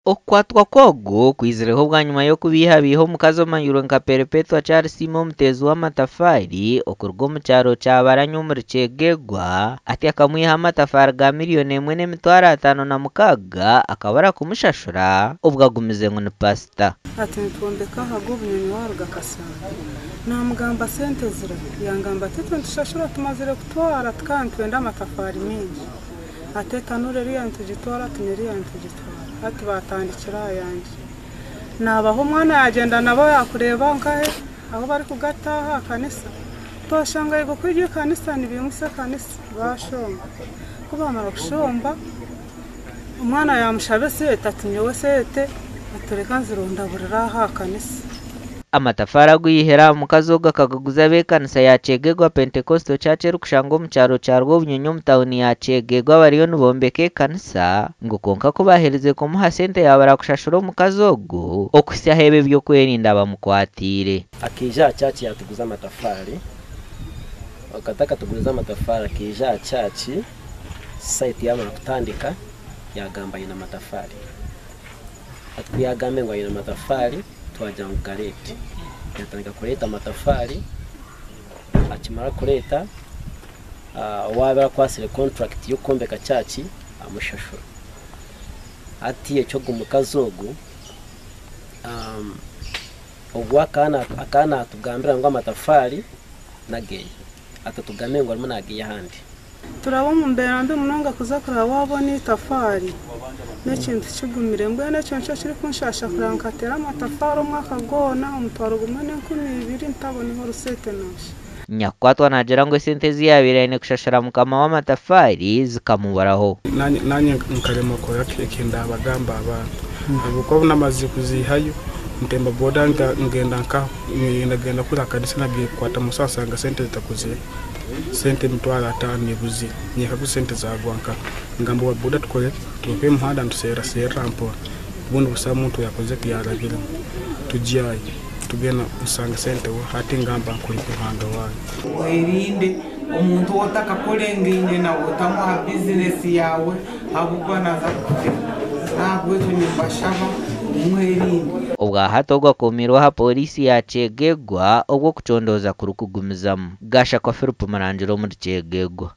Okukwatwa kw'ogu kwizireho bwanyima y'okubeihabeiha omukazi omanyirwe nka Perpetua Kyarisiima omuteezi w'amatafaari okuruga omu kyaro kya Baranya omuri Kyegegwa ati akamwihaho amatafaari ga 1,506,000 akabura kumushashura obwo agumize ngu ni pasita. Ati nitwombeka aha g'obunyonyi waaruga Kasanda. Naamugamba sente zirahi? Yangamba ati itwe nitushashura tumazire kutwara tukaba nitwenda amatafaari maingi. Ati etanuru eriya nitugitwara ati n'eriya nitugitwara. Hati baatandikira aha yangye. Naabaha omwana yaagyenda nabo yaakureeba nkahe ahu barikugata aha kanisa. Twashanga ayiga okwirya ekanisa nibaimutsya ekanisa baashomba. Ku baamara kushomba, omwana yaamushaba esente ati nyowe esente ati reka nzirondaburire aha aha kanisa. Amatafaari agu yaihire aha mukazi ogu akagaguza ab'ekanisa ya Kyegegwa Pentecostal Church erikushangwa omu kyaro kya Rwobunyonyi omu tauni ya Kyegegwa bariyo nibombeka ekanisa ngu kwonka ku baaherize kumuha sente yaabura kushashura omukazi ogu okuhitsya ahu eb'ebyokwerinda bamukwatiire. Akaija aha church yatuguza amatafari, akati akatuguriza amatafari akaija aha church site yamara kutandika yagamba aine amatafari. Hati kuyagambire ngu aine amatafari twagira ngu gareete. Yatandika kureeta amatafari, akimara kureeta owaabaire akwatsire contract y'okwombeka church amushashura. Hati eky'ogu mukazi ogu Ogu akaba naatugambira ngu amatafaari n'ageye, atatugambire ngu arimu naagaiha ahandi. Turaba omu mbeera mbi munonga kuza kureba waabona eitafaari n'ekintu kigumire. Mbwenu ekyo nikyo kirikunshaasha kureba nkateera amatafaari omwaka gwona omutwaro gumwe n'enkumi ibiri ntaboneho oruseete noosha. Nyakukwatwa naagira ngu esente ezi yaabaire aine kushashura mukama w'amatafaari zikamuburaho. Naanye nkaremwa kukora eki ndaabagamba abaana ahabw'okuba obu naamazire kuziihayo ntemba boda ngenda nkaho ngenda kuri aha kanisa nagiire kukwata omusaho nshanga sente zitakuzire sente 50,000 ebuzire nyekaguza sente zagwa nkaha ngamba owa boda tukore ki tugaruke omu muhanda nituserraserra mpora obundi busaho omuntu oyakozire ki yarabiremu tugyayo tugenda nsanga sente hati ngamba nkore ki Ruhanga wange. Oyerinde omuntu ou otakakorengaine nawe otamuha bizinesi yaawe ahabw'okuba naaza kukutema. N'ahabw'ekyo nimbashaba ngu mwerinde. Obwahati ogu akuumirwe aha pooriisi ya Kyegegwa obwo okucondooza kurikugumizamu. Gashakwa Philip Murangira omuri Kyegegwa.